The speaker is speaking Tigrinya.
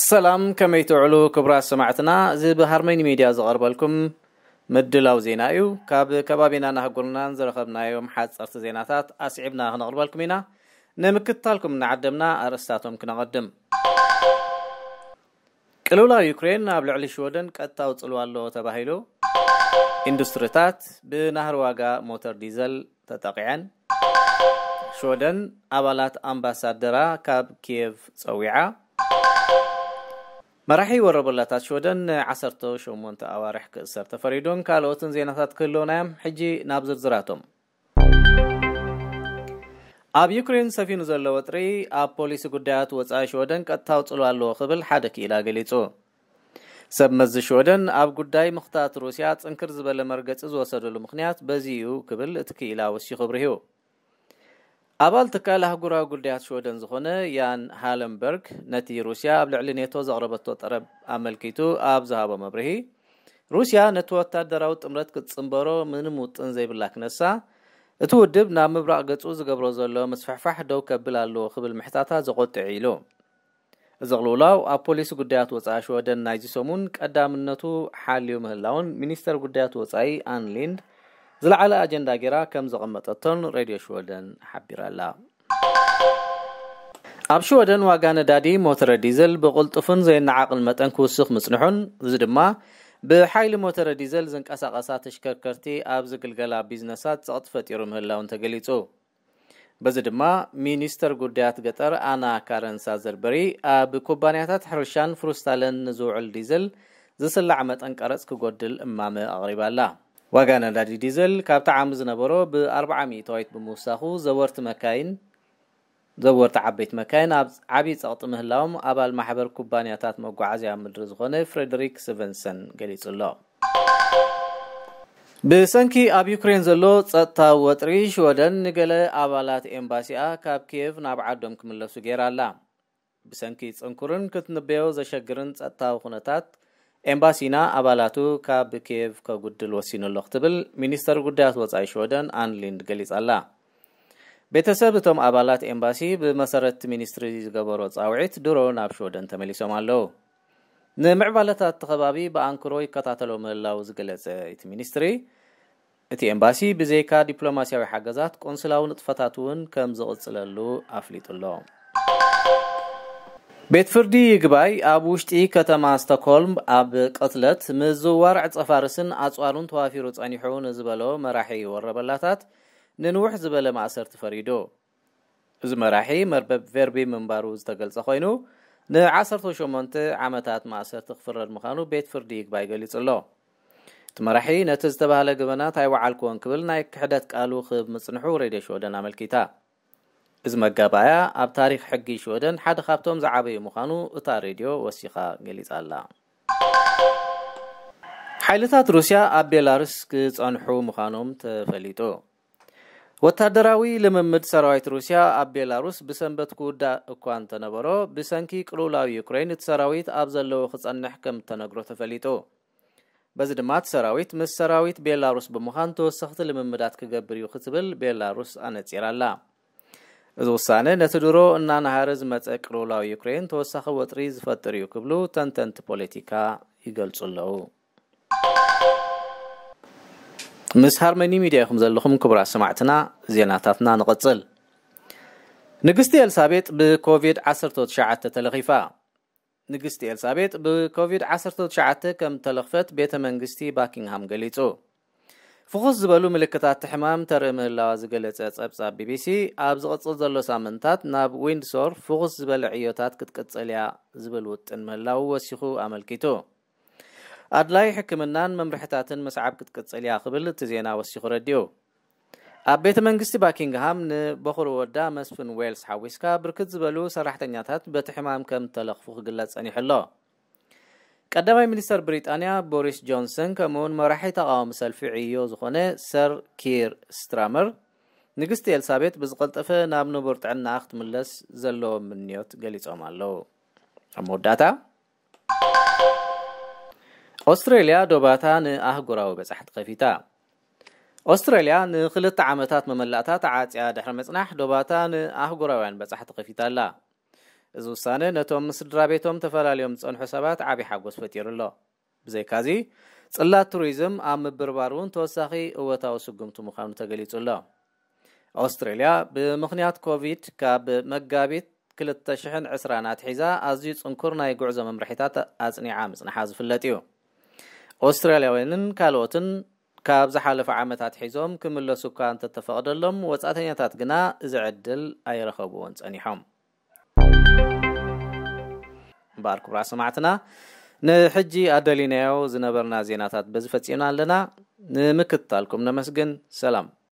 ሰላም፣ ከመይ ትውዕሉ ክቡራት ሰማዕትና? እዚ ብሃርመኒ ሚድያ ዝቐርበልኩም ምድላው ዜና እዩ። ካብ ከባቢናን ኣህጉርናን ዝረኸብናዮም ሓጸርቲ ዜናታት ኣስዒብና ክነቕርበልኩም ኢና። ንምክትታልኩም እናዓደምና ኣርእስታቶም ክነቐድም። ቅልውላው ዩክሬን ኣብ ልዕሊ ሽወደን ቀጥታዊ ጽልዋ ኣለዎ ተባሂሉ። ኢንዱስትሪታት ብናህሪ ዋጋ ሞተር ዲዘል ተጠቒዐን። ሽወደን ኣባላት ኣምባሳደራ ካብ ኪየቭ ጸዊዓ። መራሒ ወረበላታት ሽወደን ን ዓሰርተ ሸሞንተ ኣዋርሕ ክእሰር ተፈሪዱን ካልኦትን ዜናታት ክህልውና እዮም። ሕጂ ናብ ዝርዝራቶም። ኣብ ዩክሬን ሰፊኑ ዘሎ ወጥሪ ኣብ ፖሊሲ ጉዳያት ወጻኢ ሽወደን ቀጥታዊ ጽልዋ ኣለዎ ክብል ሓደ ክኢላ ገሊጹ። ሰብ መዚ ሽወደን ኣብ ጉዳይ ምኽታት ሩስያ ጽንክር ዝበለ መርገጺ ዝወሰደሉ ምኽንያት በዚ እዩ ክብል እቲ ክኢላ ወሲኹ ኣብሪሁ። ኣባል ትካል ኣህጉራዊ ጉዳያት ሽወደን ዝኾነ ያን ሃለንበርግ ነቲ ሩስያ ኣብ ልዕሊ ኔቶ ዘቕረበቶ ጠረብ ኣመልኪቱ ኣብ ዝሃቦ መብርሂ፣ ሩስያ ነቲ ወታደራዊ ጥምረት ክትጽንበሮ ምንም ውጥን ዘይብላ ክነሳ፣ እቲ ውድብ ናብ ምብራቕ ገጹ ዝገብሮ ዘሎ ምስፍሕፋሕ ደው ከብል ኣለዎ ክብል ምሕታታ ዘቖጥዕ ኢሉ። እዚ ቅልውላው ኣብ ፖሊሲ ጉዳያት ወጻኢ ሽወደን ናይዚ ሰሙን ቀዳምነቱ ሓልዩ ምህላውን ሚኒስተር ጉዳያት ወጻኢ ኣን ሊንድ ዝለዓለ ኣጀንዳ ጌራ ከም ዘቐመጠቶን ሬድዮ ሽወደን ሓቢራ ኣላ። ኣብ ሽወደን ዋጋ ነዳዲ ሞተረ ዲዘል ብቕልጡፍን ዘየነዓቕን መጠን ክውስኽ ምጽንሑን፣ እዚ ድማ ብሓይሊ ሞተረ ዲዘል ዝንቀሳቐሳ ተሽከርከርቲ ኣብ ዝግልገላ ቢዝነሳት ጸቕጢ ፈጢሩ ምህላውን ተገሊጹ። በዚ ድማ ሚኒስተር ጉዳያት ገጠር ኣና ካረን ሳዘርበሪ ኣብ ኩባንያታት ሕርሻን ፍሩስታለን ንዝውዕል ዲዘል ዝስላዕ መጠን ቀረጽ ክጎድል እማመ ኣቕሪባ ኣላ። ዋጋ ነዳዲ ዲዘል ካብቲ ዓሚ ዝነበሮ ብ ኣርብዓ ሚእታዊት ብምውሳኹ ዘወርቲ መካይን ዘወርቲ ዓበይቲ መካይን ኣብ ዓብዪ ጸቕጢ ምህላዎም ኣባል ማሕበር ኩባንያታት መጓዓዝያ ምድሪ ዝኾነ ፍሬደሪክ ስቨንሰን ገሊጹ ኣሎ። ብሰንኪ ኣብ ዩክሬን ዘሎ ጸጥታዊ ወጥሪ ሽወደን ንገለ ኣባላት ኤምባሲኣ ካብ ኪየቭ ናብ ዓዶም ክምለሱ ገይራ ኣላ። ብሰንኪ ጽንኩርን ክትንበዮ ዘሸግርን ጸጥታዊ ኩነታት ኤምባሲና ኣባላቱ ካብ ኪየቭ ከጉድል ወሲኑ ኣሎ ክትብል ሚኒስተር ጉዳያት ወጻኢ ሽወደን ኣን ሊንድ ገሊጻ ኣላ። ቤተሰብ እቶም ኣባላት ኤምባሲ ብመሰረት ሚኒስትሪ ዝገበሮ ጻውዒት ድሮ ናብ ሽወደን ተመሊሶም ኣለዉ። ንምዕባለታት እቲ ከባቢ ብኣንክሮ ይከታተሎ ምህላው ዝገለጸ እቲ ሚኒስትሪ፣ እቲ ኤምባሲ ብዘይካ ዲፕሎማስያዊ ሓገዛት ቆንስላዊ ንጥፈታት እውን ከም ዝቕጽለሉ ኣፍሊጡ ኣሎ። ቤት ፍርዲ ይግባይ ኣብ ውሽጢ ከተማ ስቶክሆልም ኣብ ቅትለት፣ ምዝውዋር ዕጸፋርስን ኣጽዋሩን ተዋፊሩ ጸኒሑ ንዝበሎ መራሒ ወረበላታት ንንውሕ ዝበለ ማእሰርቲ ፈሪዱ። እዚ መራሒ መርበብ ቨርቢ ምንባሩ ዝተገልጸ ኮይኑ፣ ንዓሰርተ ሸሞንተ ዓመታት ማእሰርቲ ክፍረድ ምዃኑ ቤት ፍርዲ ይግባይ ገሊጹ ኣሎ። እቲ መራሒ ነቲ ዝተባህለ ገበናት ኣይወዓልክዎን ክብል ናይ ክሕደት ቃሉ ክህብ ምጽንሑ ሬድዮ ሽወደን ኣመልኪታ። እዚ መጋባእያ ኣብ ታሪኽ ሕጊ ሽወደን ሓደ ካብቶም ዝዓበዩ ምዃኑ እታ ሬድዮ ወሲኻ ገሊጻ ኣላ። ሓይልታት ሩስያ ኣብ ቤላሩስ ክጸንሑ ምዃኖም ተፈሊጡ። ወታደራዊ ልምምድ ሰራዊት ሩስያ ኣብ ቤላሩስ ብሰንበት ክውዳእ እኳ እንተነበሮ፣ ብሰንኪ ቅልውላው ዩክሬን እቲ ሰራዊት ኣብ ዘለዎ ክጸንሕ ከም እተነግሮ ተፈሊጡ። በዚ ድማ እቲ ሰራዊት ምስ ሰራዊት ቤላሩስ ብምዃን ተወሰኽቲ ልምምዳት ክገብር እዩ ክትብል ቤላሩስ ኣነጺራ ኣላ። እዚ ውሳነ ነቲ ድሮ እናነሃረ ዝመጸ ቅልውላው ዩክሬን ተወሳኺ ወጥሪ ዝፈጥር እዩ ክብሉ ተንተንቲ ፖለቲካ ይገልጹ ኣለዉ። ምስ ሃርመኒ ሚድያ ኢኹም ዘለኹም ክቡራት ሰማዕትና፣ ዜናታትና ንቐጽል። ንግስቲ ኤልሳቤጥ ብኮቪድ ዓሰርተ ትሽዓተ ተለኺፋ። ንግስቲ ኤልሳቤጥ ብኮቪድ ዓሰርተ ትሽዓተ ከም ተለኽፈት ቤተ መንግስቲ ባኪንግሃም ገሊጹ። ፍኹስ ዝበሉ ምልክታት ሕማም ተርኢ ምህላዋ ዝገለጸ ጸብጻብ ቢቢሲ፣ ኣብ ዝቕጽል ዘሎ ሳምንታት ናብ ዊንድሶር ፍኹስ ዝበለ ዕዮታት ክትቅጽል እያ ዝብል ውጥን ምህላዉ ወሲኹ ኣመልኪቱ። ኣድላይ ሕክምናን መምርሕታትን ምስዓብ ክትቅጽል እያ ክብል እቲ ዜና ወሲኹ ረዲኡ። ኣብ ቤተ መንግስቲ ባኪንግሃም ንበኹሪ ወዳ መስፍን ዌልስ ሓዊስካ ብርክት ዝበሉ ሰራሕተኛታት በቲ ሕማም ከም ተለኽፉ ክግለጽ ጸኒሑ ኣሎ። ቀዳማይ ሚኒስተር ብሪጣንያ ቦሪስ ጆንሰን ከምኡውን መራሒ ተቓዋሚ ሰልፊ ዕዮ ዝኾነ ሰር ኪር ስትራመር ንግስቲ ኤልሳቤጥ ብዝቐልጠፈ ናብ ንቡር ጥዕናኣ ክትምለስ ዘለዎም ምንዮት ገሊጾም ኣለዉ። ኣብ መወዳእታ፣ ኦስትሬልያ ዶባታ ንኣህጉራዊ በጻሕቲ ከፊታ። ኦስትሬልያ ንኽልተ ዓመታት መመላእታ ተዓጽያ ድሕሪ ምጽናሕ ዶባታ ንኣህጉራውያን በጻሕቲ ከፊታ ኣላ። እዚ ውሳነ ነቶም ምስ ስድራ ቤቶም ተፈላልዮም ዝጸንሑ ሰባት ዓቢ ሓጎስ ፈጢሩ ኣሎ። ብዘይካዚ፣ ጽላት ቱሪዝም ኣብ ምብርባር እውን ተወሳኺ እወታዊ ስጉምቲ ምዃኑ ተገሊጹ ኣሎ። ኣውስትሬልያ ብምኽንያት ኮቪድ ካብ መጋቢት ክልተ ሽሕን ዕስራን ኣትሒዛ ኣዝዩ ጽንኩር ናይ ጉዕዞ መምርሒታት ኣጽኒዓ ምጽንሓ ዝፍለጥ እዩ። ኣውስትራልያውያንን ካልኦትን ካብ ዝሓለፈ ዓመት ኣትሒዞም ክምለሱ እኳ እንተተፈቕደሎም፣ ወጻእተኛታት ግና እዚ ዕድል ኣይረኸብዎን ጸኒሖም። እምበኣር ክቡራት ሰማዕትና፣ ንሕጂ ኣደሊናዮ ዝነበርና ዜናታት በዚ ፈጺምና ኣለና። ንምክትታልኩም ነመስግን። ሰላም።